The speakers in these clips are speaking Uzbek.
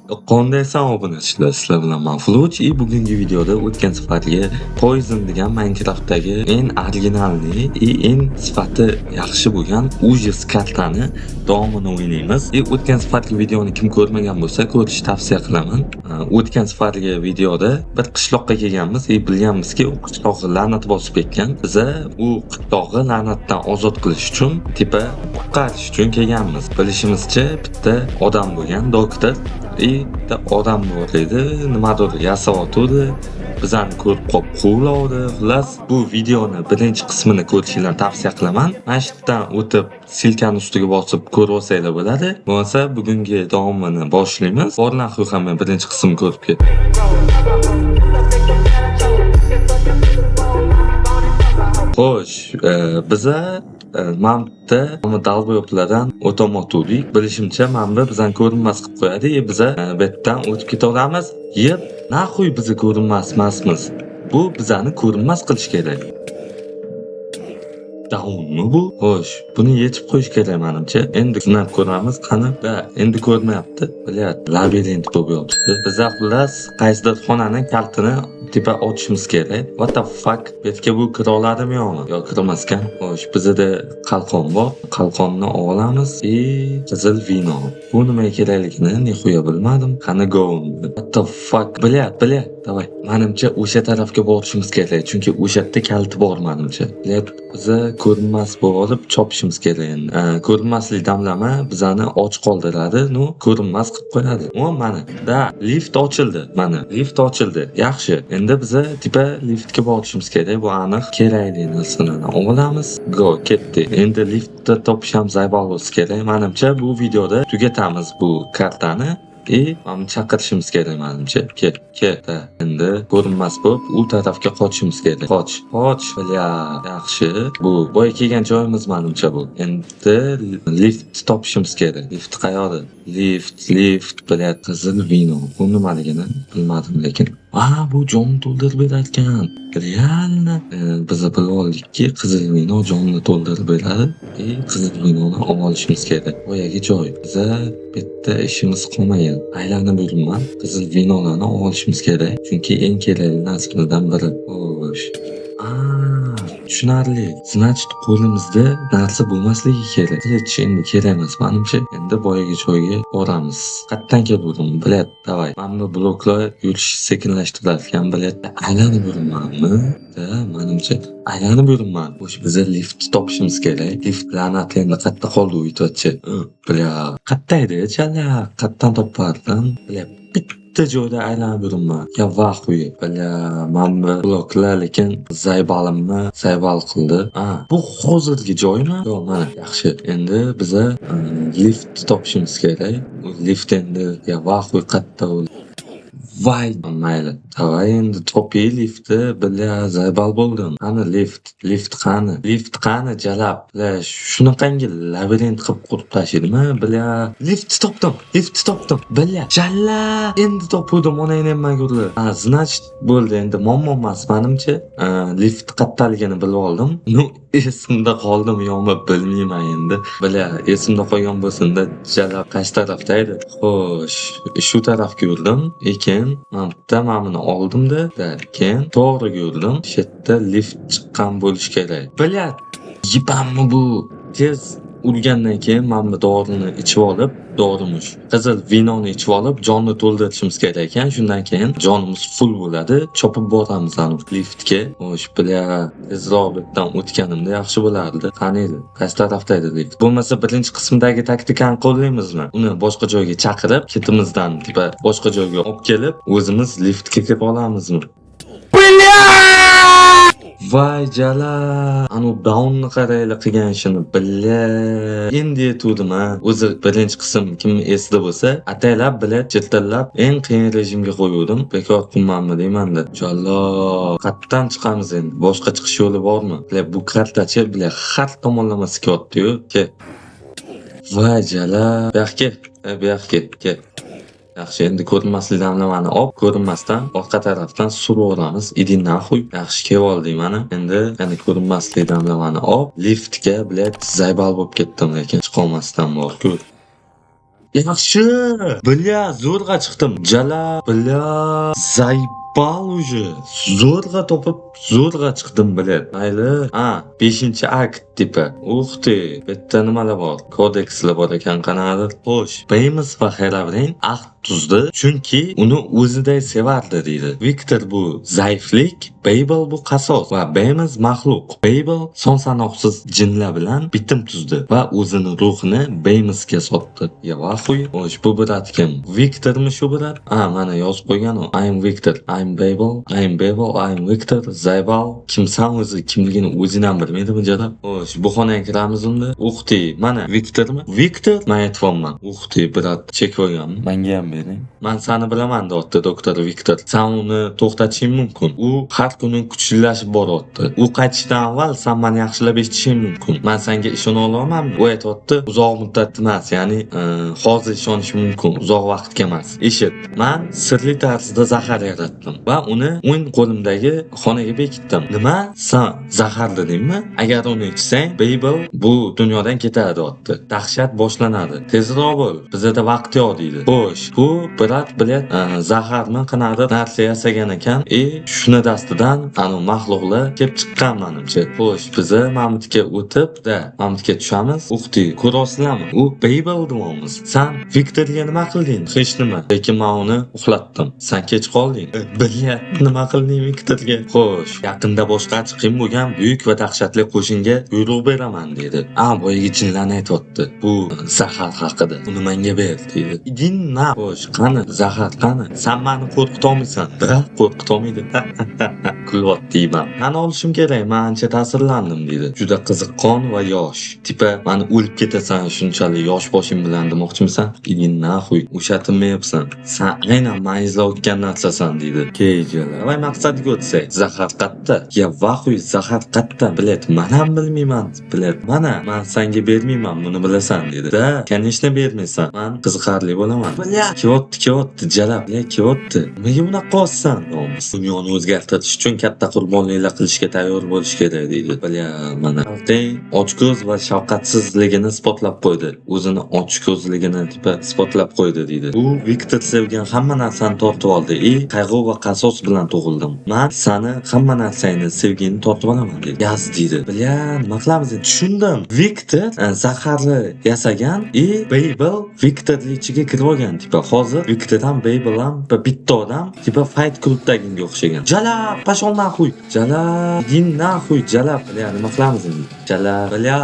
Qandaysan obunachilar, sizlar bilan man Fluch и bugungi videoda o'tgan safargi Poison degan Minecraftdagi eng оригинальный и eng sifati yaxshi bo'lgan ужас kartani davomini o'ynaymiz. И o'tgan safargi videoni kim ko'rmagan bo'lsa, ko'rishni tavsiya qilaman. O'tgan safargi videoda bir qishloqqa kelganmiz и bilganmizki, u qishloqni la'nat bosib ketgan. Biza u qishloqni la'natdan ozod qilish uchun, типа qutqarish uchun kelganmiz. Bilishimizcha, bitta odam bo'lgan, doktor и bitta odam bor edi, nimadir yasayotgandi. Bizani ko'rib qolib quvlovdi. Xullas, bu videoni birinchi qismini ko'rishinglarni tavsiya qilaman. Mana shu yerdan o'tib, ссылка ni ustiga bosib ko'rib olsanglar bo'ladi. Bo'lmasa, bugungi davomini boshlaymiz. Bor нахуй, hamma birinchi qismini ko'rib ket. Xo'sh, biza mana bu yerda долбоёб lardan o'tamoqdik. Bilishimcha, mana bu bizani ko'rinmas qilib qo'yadi и biza bu yerdan o'tib keta olamiz. Yep, нахуй biza ko'rinmas emasmiz. Bu bizani ko'rinmas qilish kerak. Downmi bu? Xo'sh, buni yechib qo'yish kerak manimcha. Endi sinab ko'ramiz. Qani? Да, endi ko'rmayapti. Блядь, labirint bo'lib yotibdi. Biza xullas qaysidir xonani kalitini типа ochishimiz kerak. What the fuck? Bu yerga bu kira oladimi yo'qmi? Yo'q, kirmaskan. Xo'sh, bizada qalqon bor. Qalqonni olamiz и qizil vino. Bu nimaga kerakligini нихуя bilmadim. Qani go. What the fuck? Блядь, блядь, давай. Manimcha o'sha tarafga borishimiz kerak, chunki o'sha yerda kaliti bor manimcha. Блядь, biza ko'rinmas bo'lib chopishimiz kerak endi. Ko'rinmaslik damlama bizani och qoldiradi, ну, ko'rinmas qilib qo'yadi. O, mana. Да, lift ochildi. Mana, lift ochildi. Yaxshi. Endi biza типа liftga borishimiz kerak. Bu aniq kerakli narsalarni olamiz. Go, ketdik. Endi liftni topish ham заебал bo'lsa kerak. Manimcha bu videoda tugatamiz bu kartani. И mana chaqirishimiz kerak manimcha. Kel, kel. Да, endi ko'rinmas bo'lib u tarafga qochishimiz kerak. Qoch, qoch. Бля, yaxshi. Bu boya kelgan joyimiz manimcha bu. Endi lift topishimiz kerak. Lift qayoqda? Lift, lift, бля, qizil vino. Bu nimaligini bilmadim lekin. A, bu jonni to'ldirib berarkan. Реально, biz bilib oldikki, qizil vino jonni to'ldirib beradi. И qizil vinoni olib olishimiz kerak. Boyagi joy. Biza bu yerda ishimiz qolmagan. Aylanib yuribman. Qizil vinolarni olib olishimiz kerak. Chunki eng kerakli narsalardan biri. Xo'sh. A, tushunarli. Значит, qo'limizda narsa bo'lmasligi kerak. Qilich endi kerak emas manimcha. Endi boyagi joyga boramiz. Qayerdan keluvdim? Блядь, давай. Mana bu bloklar yurishni sekinlashtirar ekan, блядь. Aylanib yuribmanmi? Да, manimcha aylanib yuribman. Xo'sh, biza lift topishimiz kerak. Lift la'nati endi qayerda qoldi u aytyapti. Бля, qayerda edi? Chala, qayerdan topardim? Бля, bitta joyda aylanib yuribman. Я в ахуе. Бля, mana bu bloklar lekin заебал imni заебал qildi. A, bu hozirgi joymi? Yo'q, mana yaxshi. Endi biza lift topishimiz kerak. U lift endi я в ахуе qayerda u? Voy, mayli. Давай endi topay liftni. Бля, заебал bo'ldim. Qani lift? Lift qani? Lift qani jalab? Бля, shunaqangi labirint qilib qurib tashladimi? Бля, liftni topdim. Liftni topdim. Бля, jalla! Endi topuvdim onangni emmagurli. Ha, значит, bo'ldi endi muammo emas manimcha. Lift qayerdaligini bilib oldim. Ну, esimda qoldimi yo'qmi bilmayman endi. Бля, esimda qolgan bo'lsin-da, jalab qaysi tarafda edi? Xo'sh, shu tarafga yurdim. Keyin mana bu yerda mana buni oldimda, keyin to'g'ri yurdim. Shu yerda lift chiqqan bo'lishi kerak. Бля, yipammi bu? Tez urgandan keyin mana bu dorini ichib olib, dorimish, qizil vinoni ichib olib, jonni to'ldirishimiz kerak ekan. Shundan keyin jonimiz full bo'ladi. Chopib boramiz anavi liftga. Xo'sh, бля, tezroq bu yerdan o'tganimda yaxshi bo'lardi. Qani edi? Qaysi tarafda edi lift? Bo'lmasa birinchi qismdagi taktikani qo'llaymizmi? Uni boshqa joyga chaqirib, ketimizdan типа boshqa joyga olib kelib, o'zimiz liftga kirib olamizmi? Voy jala! Anu downni qaranglar qilgan ishini. Бля, endi yetuvdim ha. O'zi birinchi qism kim esida bo'lsa, ataylab, бля, chirtillab eng qiyin rejimga qo'yuvdim. Bekor qilmanmi deymanda. Jallo, qayerdan chiqamiz endi? Boshqa chiqish yo'li bormi? Бля, bu kartachi, бля, har tomonlama sikyapti-yu. Ke. Voy jala. Bu yoqqa kel. Bu yoqqa kel. Kel. Yaxshi, endi ko'rinmaslik damlamani olib, ko'rinmasdan orqa tarafdan surib yuboramiz. Иди нахуй. Yaxshi kelib oldik mana. Endi yana ko'rinmaslik damlamani olib, liftga, блядь, заебал bo'lib ketdim lekin chiqolmasdan bor. Ko'r. Yaxshi. Бля, zo'rg'a chiqdim. Jala, бля, заебал уже. Zo'rg'a topib, zo'rg'a chiqdim, блядь. Mayli. A, 5-akt типа. Ух ты, bu yerda nimalar bor? Kodekslar bor ekan qanaqadir. Xo'sh, Baymiz va Herobrine ahd tuzdi, chunki uni o'ziday sevardi deydi. Viktor bu zaiflik, Babel bu qasos va Baymiz maxluq. Babel son sanoqsiz jinlar bilan bitim tuzdi va o'zini ruhini Baymizga sotdi. Я в ахуе. Xo'sh, bu брат kim? Viktormi shu брат? A, mana yozib qo'ygan u. I'm Victor, I'm Babel, I'm Babel, I'm Victor, заебал. Kimsan o'zi, kimligini o'zing ham bilmaydi bu jalab. Xo'sh, bu xonaga kiramiz unda. Ух ты, mana Viktormi? Viktor, men aytyapman. Ух ты, брат, chekib olganmi? Menga ham bering. Man seni bilaman, deyapti doktor Viktor. San uni to'xtatishing mumkin. U har kuni kuchlilashib boryapti. U qaytishdan avval san meni yaxshilab eshitishing mumkin. Man senga ishona olamanmi? U aytyapti, uzoq muddat emas, ya'ni hozir ishonish mumkin, uzoq vaqtga emas. Eshit, man sirli tarzda zahar yaratdim va uni o'ng qo'limdagi xonaga bekitdim. Nima? San zahar dedingmi? Agar uni ichsang, Babel bu dunyodan ketadi, deyapti. Dahshat boshlanadi. Tezroq bo'l, bizada vaqt yo'q, deydi. Xo'sh, bu брат, блядь, zaharmi qanaqadir narsa yasagan ekan. И shuni dastidan anu maxluqlar kelib chiqqan manimcha. Xo'sh, biza mamutga o'tib, da, mamutga tushamiz. Ух ты, ko'ryapsizlarmi? U Babel deyapmiz. San Viktorga nima qilding? Hech nima. Lekin men uni uxlatdim. San kech qolding. Блядь, nima qilding Viktorga? Xo'sh, yaqinda boshqarish qiyin bo'lgan buyuk va dahshatli qo'shinga buyruq beraman, dedi. A, boyagi jinlarni aytyapti. Bu zahar haqida. Uni menga ber, deydi. Иди на. Xo'sh, qani zahar, qani? San meni qo'rqitolmaysan. Biroq qo'rqitolmaydi. Kulyapti deyman. Tan olishim kerak, men ancha ta'sirlandim, deydi. Juda qiziqqon va yosh. Типа, mani o'lib ketasan shunchalik yosh boshing bilan demoqchimisan? Иди нахуй. Ushatinmayapsan. San aynan man izlayotgan narsasan, deydi. Keyinchalar. Voy, maqsadga o'tsak. Zahar qatta? Я в ахуе, zahar qatta? Блядь, man ham bilmayman. Блядь, mana man senga bermayman, buni bilasan, deydi. Да, конечно bermaysan. Man qiziqarli bo'laman. Бля, kelyapti, kelyapti, jalab, бля, kelyapti. Nimaga bunaqa qilyapsan? Dunyoni o'zgartirish uchun katta qurbonliklar qilishga tayyor bo'lish kerak, deydi. Бля, mana. Xalqing ochko'z va shafqatsizligini isbotlab qo'ydi. O'zini ochko'zligini типа isbotlab qo'ydi, deydi. U Viktor sevgan hamma narsani tortib oldi. И qayg'u va qasos bilan tug'ildim. Man sani hamma narsangni, sevgingni tortib olaman, deydi. Gaz, deydi. Бля, nima qilamiz endi? Tushundim. Viktor zaharli yasagan и Babel Viktorni ichiga kirib olgan. Типа hozir Viktor ham, Babel ham bitta odam, типа Fight Clubdagiga o'xshagan. Jalab, пошел нахуй. Jalab, иди нахуй, jalab. Бля, nima qilamiz endi? Jalab, бля,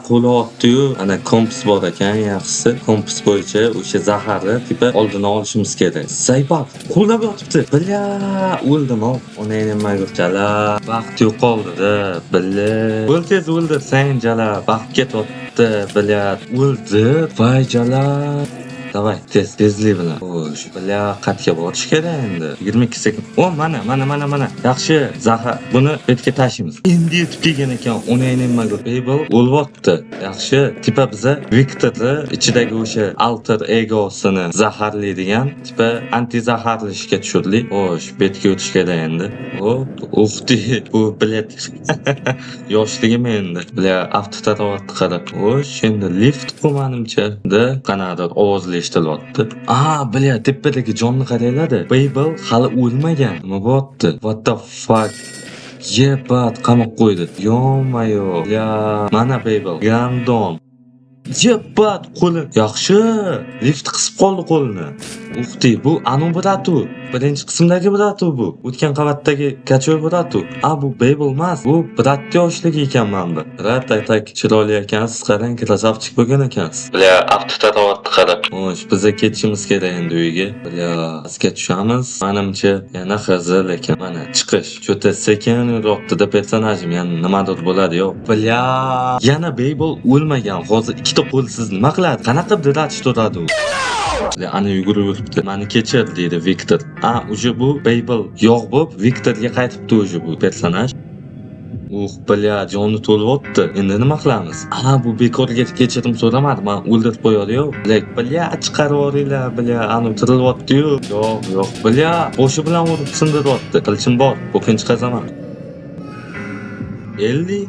qo'li otdi-yu. Ana kompas bor ekan, yaxshisi. Kompas bo'yicha o'sha zaharni типа oldini olishimiz kerak. Заебал, qo'llab yotibdi. Бля, o'ldim ov. Onangni nimaga jalab. Vaqt yo'qoldi-da, бля. O'l tez, o'ldirsang, jalab. Vaqt ketyapti, бля. O'ldi. Voy jalab. Давай, tez, tezlik bilan. Xo'sh, бля, qayerga borish kerak endi? 22 sekund. O, mana, mana, mana, mana. Yaxshi, zahar. Buni betga tashlaymiz. Endi yetib kelgan ekan. Onangni nimaga? Babel o'lyapti. Yaxshi. Типа biza Viktorni ichidagi o'sha alter egosini zaharli degan, типа anti zaharli ishga tushirdik. Xo'sh, betga o'tish kerak endi. Hop, ух ты, bu, блядь. Yoshligim endi. Бля, avtotarovatni qara. Xo'sh, endi lift bu manimcha. Da, qanaqadir ovozli eshitilyapti. A, бля, tepadagi jonni qaranglar-da. Babel hali o'lmagan. Nima bo'lyapti? What the fuck? Ебать, qamab qo'ydi. Ё-моё. Бля, mana Babel. Гандон. Ебать, qo'li. Yaxshi. Lift qisib qoldi qo'lini. Ух ты, bu anu брат u. Birinchi qismdagi брат u bu. O'tgan qavatdagi качок брат u. A, bu Babel emas. Bu брат yoshligi ekan mana bu. Брат, так chiroyli ekansiz, qarang, красавчик bo'lgan ekansiz. Бля, avtotarovatni qarab. Xo'sh, biza ketishimiz kerak endi uyga. Бля, pastga tushamiz. Manimcha yana hazil ekan. Mana chiqish. Что-то sekin yuryapti-da personajim. Yana nimadir bo'ladi, yo'q. Бля, yana Babel o'lmagan. Hozir ikkita qo'lsiz nima qiladi? Qanaqa дрочь turadi u? Ana yugurib yuribdi. Mani kechir, deydi Viktor. A, уже bu Babel yo'q bo'lib, Viktorga qaytibdi уже bu personaj. Uh, бля, joni to'lyapti. Endi nima qilamiz? A, bu bekorga kechirim so'ramadi. Mani o'ldirib qo'yadi-yu. Бля, бля, chiqarib yuboringlar, бля, anu tirilyapti-yu. Yo'q, yo'q. Бля, boshi bilan urib sindiryapti. Qilichim bor, bo'kin chiqazaman. 50.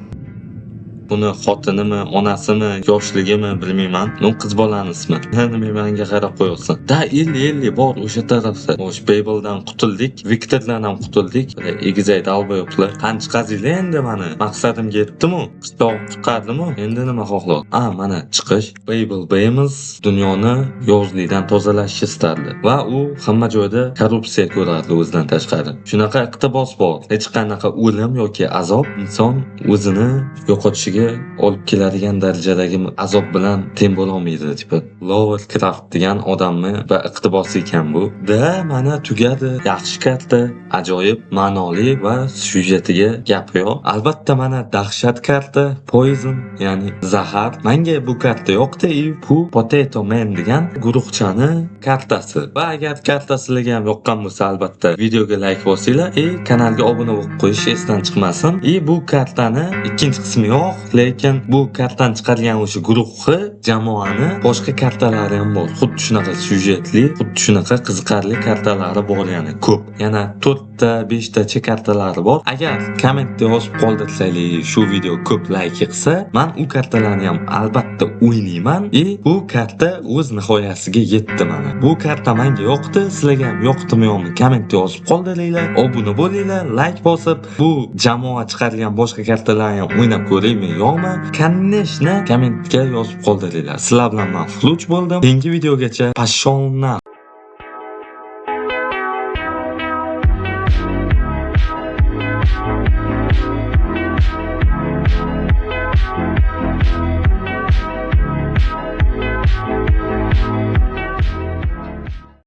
Buni xotinimi, onasimi, yoshligimi, bilmayman. Ну, qiz bolani ismi. Nima menga qarab qo'yapsan? Да, 50 50 bor o'sha tarafda. Xo'sh, Babeldan qutuldik, Viktordan ham qutuldik. Egizak долбоёб lar. Qani, chiqazinglar endi mani. Maqsadimga yetdimu? Qishloq qutqardimu? Endi nima xohlayapti? A, mana chiqish. Babel Baymiz dunyoni yovuzlikdan tozalashni istardi va u hamma joyda korrupsiya ko'rardi o'zidan tashqari. Shunaqa iqtibos bor. Hech qanaqa o'lim yoki azob inson o'zini yo'qotishiga olib keladigan darajadagi azob bilan teng bo'lolmaydi. Типа Lovecraft degan odamni va iqtibosi ekan bu. Да, mana tugadi. Yaxshi karta, ajoyib, ma'noli va syujetiga gap yo'q. Albatta, mana dahshat karta, Poison, ya'ni zahar. Menga bu karta yoqdi и bu Potato Man degan guruhchani kartasi. Va agar karta sizlarga ham yoqqan bo'lsa, albatta videoga like bosinglar и kanalga obuna bo'lib qo'yish esdan chiqmasin. И bu kartani ikkinchi qismi yo'q, lekin bu kartani chiqargan o'sha guruhni, jamoani boshqa kartalari ham bor. Xuddi shunaqa syujetli, xuddi shunaqa qiziqarli kartalari bor, yana ko'p. Yana 4 ta, 5 tacha kartalari bor. Agar kommentda yozib qoldirsanglar, shu video ko'p layk yig'sa, man u kartalarni ham albatta o'ynayman. И bu karta o'z nihoyasiga yetdi mana. Bu karta menga yoqdi, sizlarga ham yoqdimi, yo'qmi, kommentda yozib qoldiringlar. Obuna bo'linglar, layk bosib, bu jamoa chiqargan boshqa kartalarni ham o'ynab ko'raymi, yo'qmi? Конечно, kommentga yozib qoldiringlar. Sizlar bilan men Fluch bo'ldim. Keyingi videogacha, пошёл на.